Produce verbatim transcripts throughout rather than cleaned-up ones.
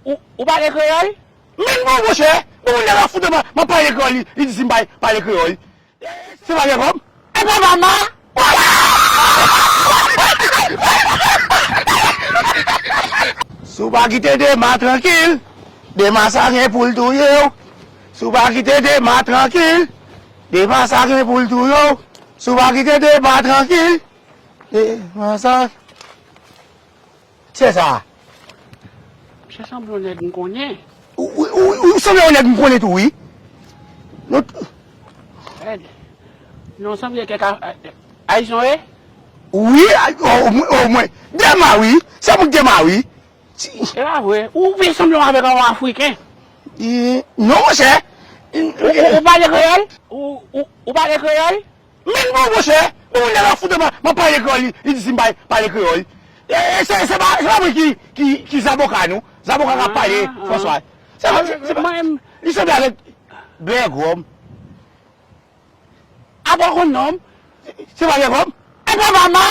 ou, ou pale kreyòl? Men non, monchè, bon, moun nan la fout mwen, mwen pale kreyòl, li, li di si m pa pale kreyòl. Se pa vre kòm? E pa mama! Si w pa kite Dema trankil, Dema sa gen pou l touye w. Si w pa kite Dema trankil, Dema sa gen pou l touye w. Si w pa kite Dema trankil, Dema sa. Se sa. Misye sanble yon nèg m konnen. Ou, ou, ou, ou sanble yon nèg m konnen tou, wi. Nou t- Rèd. Non, sanble kèk a- a- Ayisyen, wi. Wi, ay- o, o, o, mwen. Dema, wi. Se moun Dema, wi. E pa vre. Ou vin sanble avèk yon Afriken. E, non, monchè. Ou, ou, ou pale kreyòl? Ou, ou, ou pale kreyòl? Men non, monchè, bon, moun nan la fout mwen, mwen pale kreyòl, li, li di si m pa pale kreyòl. E, e, se, se pa, se pa mwen ki, ki, ki zaboka, non. Zaboka k ap pale, François. Se pa, se, se pa, li sanble avèk Bègòm. Apa w konn non m? Se pa Bègòm? E pa mama!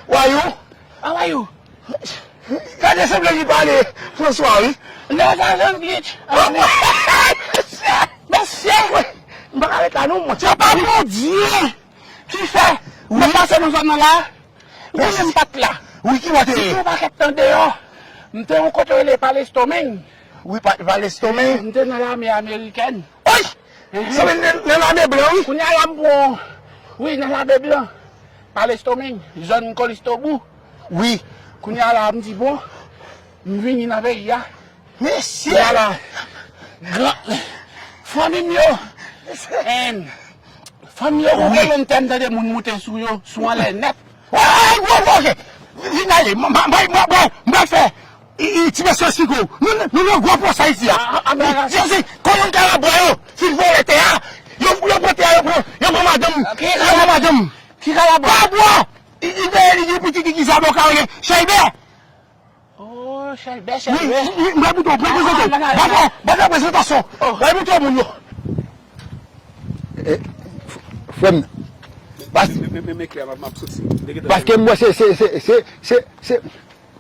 Wayou! Wayou! Gade sanble li pale François, wi. Nèg a janm git. Mesye! M pa ka ret la non, mwen. Se pa Bondye ki fè mwen pase nan zòn nan la. Wi, men m pa t la. Wi, ki bò te ye? Gen yon pakèt tan deyò. M te yon kote yo rele Palestomeng. Wi, Pa- Palestomeng. M te nan lame amerikèn. Oy! Sa vin nan, nan lame blan, wi. Kounye a la m pran, wi, nan lame blan. Palestomeng, zòn Kolistobou. Wi. Kounye a la m di, bon, m vini nan peyi a. Mesye! Kounye a la, gran, fanmi m yo, en, fanmi m yo, wi, gon kolonn tè m tande moun moute sou yo, sou anlè nèt. Ay, gwo, gwo, oke. Vin ale, m, m, m, m, m, m, m fè. I, i, ti mesye esplike w. Nou, nou, nou nan gwo pwosè isi a. A, a, a, men, se, se, kolonn kalabwa yo, fin vòlè tè a. Yo, yo pran tè a, yo pran, yo pran madanm. Yo pran madanm. Ki kalabwa? Kalabwa! I, i veye li gen pitit li ki zaboka yo ye. Chèlbè! Oh, Chèlbè, wi, Chèlbè. Wi, wi, m pral montre w, m pral prezante w. Bata, bata prezantasyon. M pral montre w moun yo. E, f- frè m, pas- Men, men, men, men, klè, m ap, m ap soti. Paske m wè se, se, se, se, se, se,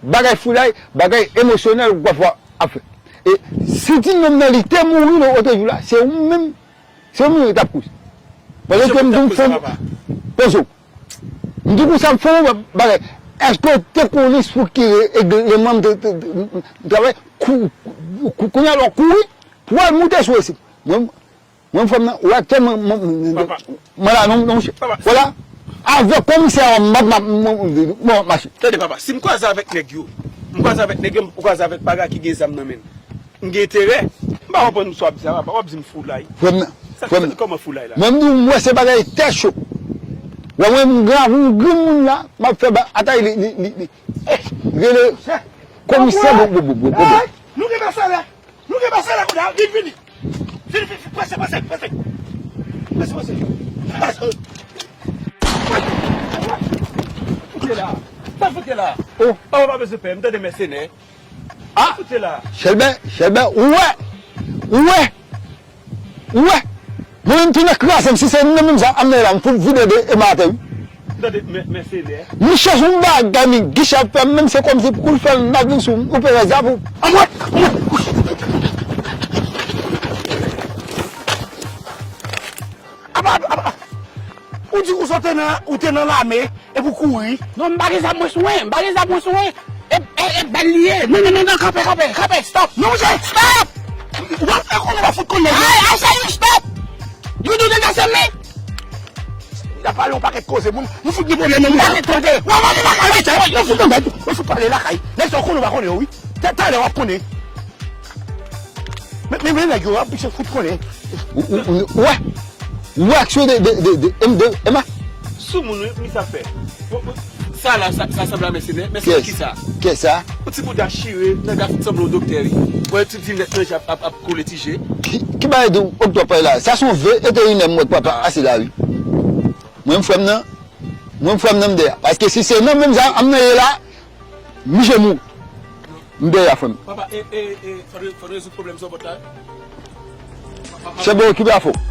bagay foulay, bagay emosyonèl ou pafwa ap fè. E si ti nonm nan li te mouri nan ote jou la, se ou menm, se ou menm ki t ap koz. Paske m di w, fanm, poze w. M di w konsa, m fanm bagay. Èske w te konnen estrikti regleman m te, te, te, m travay? Kou, kou, kounye a lè w kouri pou w al moute sou resit. Mwen, Mwen, fanm nan, ou wè tèlman mwen, mwen, mwen la, non, non, monchè. Papa, wè la, avèk komisè a, m ap, m ap, m ap, m ap mache. Tande, papa, si m kwaze avèk nèg yo, m kwaze avèk nèg yo, m kwaze avèk paga ki gen zam nan men l. M gen enterè. M pa konprann sa w ap di a, papa, w ap di m foulay. Frè m nan, sa, frè m nan. Kòman foulay la? Mwen, m di w, m wè se bagay tè cho. Wè mwen, m grave yon grenn moun la, m ap fè ba, atay li, li, li, li. Eh, rele komisè, bon, bon, bon, bon, bon. Nou gen salè. Nou gen pase la kounye a, vin, vini. Vin, vin, vin, prese, prese, prese. Prese, prese. Fout la. Sa fout la. Oh. Papa pa bezwen pè, m tande mèsenè. Ah! Fout la. Chèlbè, Chèlbè, ou wè. Ou wè. Ou wè. Mwen menm tou nan kraze m, si se menm sa, amenn la, m fout vide de e matè, wi. Tande, men, men se lè. M chèche yon bagay, men gichè ap fè m, menm se kòmsi pou l fè l, m ap vin sou m, ou pè rèz la pou. Anmwey! Anmwey! Apa, apa, ou di ou sot nan, ou te nan lame, epi w kouri. Non, m pa gen zam mwen sou mwen, m pa gen zam mwen sou mwen. E, e, e bal li ye. Non, non, non, non, kanpe, kanpe, kanpe, stop. Non, monchè, stop! W ap fè konnen w ap fout konnen. I, I say you stop! You do not listen me! Li ap pale yon pakèt koze, moun, nou fout gen pwoblèm nan moun. Tande, tande. W ap pale lakay, wi, tande. Nou fout nan mèd, nou fout pale lakay. Nèg sa w konnen w pa konnen yo, wi. Talè w ap konnen. Men, men, men nèg yo, w ap fout konnen. Ou, ou, ou, ou wè? Ou wè aksyon de, de, de, de, M de, Emma? Sou moun, wi, mi sa fè. Sa la, sa, sa sanble a mèsenè. Mèsenè kisa? Kiyès sa? Yon ti bouda chire, nèg la fout sanble yon doktè, wi. Wè, ti di nèt nan je ap, ap, ap koule ti je. Ki, ki bagay de oktòp la? Sa se yon vye enterinè m wè k papa ase la, wi. Mwen, m frè m nan, Mwen m frè m nan m dèyè. Paske si se nan menm jan an m nan ye la, m bije mouri. M dèyè frè m. Papa, e, e, e, fò n, fò n rezoud pwoblèm sa w bòt la. Chèf, bon, okipe afè w.